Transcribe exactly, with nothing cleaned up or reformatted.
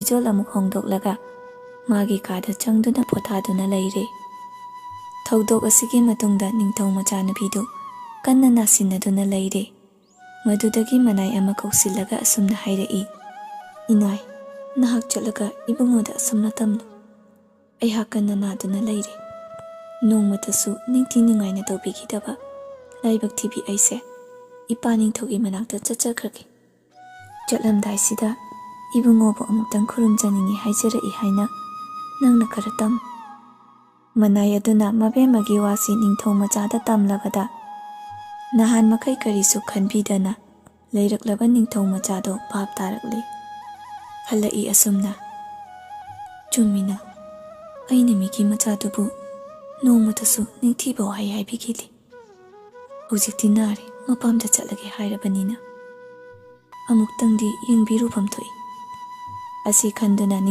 ꯐꯤꯖꯣꯜ ꯑꯃꯨꯛ ꯍꯣꯡꯗꯣꯛꯂꯒ ꯃꯥꯒꯤ ꯀꯥꯗ ꯆꯪꯗꯨꯅ ꯄꯣꯊꯥꯗꯨꯅ ꯂꯩꯔꯦ꯫ ꯊꯧꯗꯣꯛ ꯑꯁꯤꯒꯤ ꯃꯇꯨꯡꯗ ꯅꯤꯡꯊꯧ ꯃꯆꯥꯅꯨꯄꯤꯗꯨ ꯀꯟꯅ ꯅꯥꯁꯤꯟꯅꯗꯨꯅ ꯂꯩꯔꯦ꯫ ꯃꯗꯨꯗꯒꯤ ꯃꯅꯥꯏ ꯑꯃ ꯀꯧꯁꯤꯜꯂꯒ ꯑꯁꯨꯝꯅ ꯍꯥꯏꯔꯛꯏ, "ꯏꯅꯥꯏ, ꯅꯍꯥꯛ ꯆꯠꯂꯒ ꯏꯕꯨꯡꯉꯣꯗ ꯑꯁꯨꯝꯅ ꯇꯝꯂꯨ꯫ ꯑꯩꯍꯥꯛ ꯀꯟꯅ ꯅꯥꯗꯨꯅ ꯂꯩꯔꯦ꯫ ꯅꯣꯡꯃꯇꯁꯨ ꯅꯤꯡꯊꯤ ꯅꯨꯡꯉꯥꯏꯅ ꯇꯧꯕꯤꯈꯤꯗꯕ ꯂꯥꯏꯕꯛ ꯊꯤꯕꯤ ꯑꯩꯁꯦ ꯏꯄꯥ ꯅꯤꯡꯊꯧꯒꯤ ꯃꯅꯥꯛꯇ ꯆꯠꯆꯈ꯭ꯔꯒꯦ꯫ ꯆꯠꯂꯝꯗꯥꯏꯁꯤꯗ ꯏꯕꯨꯡꯉꯣꯕꯨ ꯑꯃꯨꯛꯇꯪ ꯈꯨꯔꯨꯝꯖꯅꯤꯡꯏ ꯍꯥꯏꯖꯔꯛꯏ ꯍꯥꯏꯅ ꯅꯪꯅ ꯈꯔ ꯇꯝ꯫" ꯃꯅꯥꯏ ꯑꯗꯨꯅ ꯃꯕꯦꯝꯃꯒꯤ ꯋꯥꯁꯤ ꯅꯤꯡꯊꯧ ꯃꯆꯥꯗ ꯇꯝꯂꯕꯗ ꯅꯍꯥꯟ ꯃꯈꯩ ꯀꯔꯤꯁꯨ ꯈꯟꯕꯤꯗꯅ ꯂꯩꯔꯛꯂꯕ ꯅꯤꯡꯊꯧ ꯃꯆꯥꯗꯣ ꯚꯥꯞ ꯇꯥꯔꯛꯂꯦ꯫ ꯍꯜꯂꯛꯏ ꯑꯁꯨꯝꯅ, "ꯆꯨꯝꯃꯤꯅ, ꯑꯩꯅ ꯃꯤꯒꯤ ꯃꯆꯥꯗꯨꯕꯨ ꯅꯣꯡꯃꯇꯁꯨ ꯅꯤꯡꯊꯤꯕ ꯋꯥꯍꯩ ꯍꯥꯏꯕꯤꯈꯤꯗꯦ꯫ ꯍꯧꯖꯤꯛꯇꯤ ꯅꯥꯔꯦ, ꯃꯄꯥꯝꯗ ꯆꯠꯂꯒꯦ ꯍꯥꯏꯔꯕꯅꯤꯅ ꯑꯃꯨꯛꯇꯪꯗꯤ ꯌꯦꯡꯕꯤꯔꯨꯐꯝ ꯊꯣꯛꯏ꯫" ꯑꯁꯤ ꯈꯟꯗꯨꯅ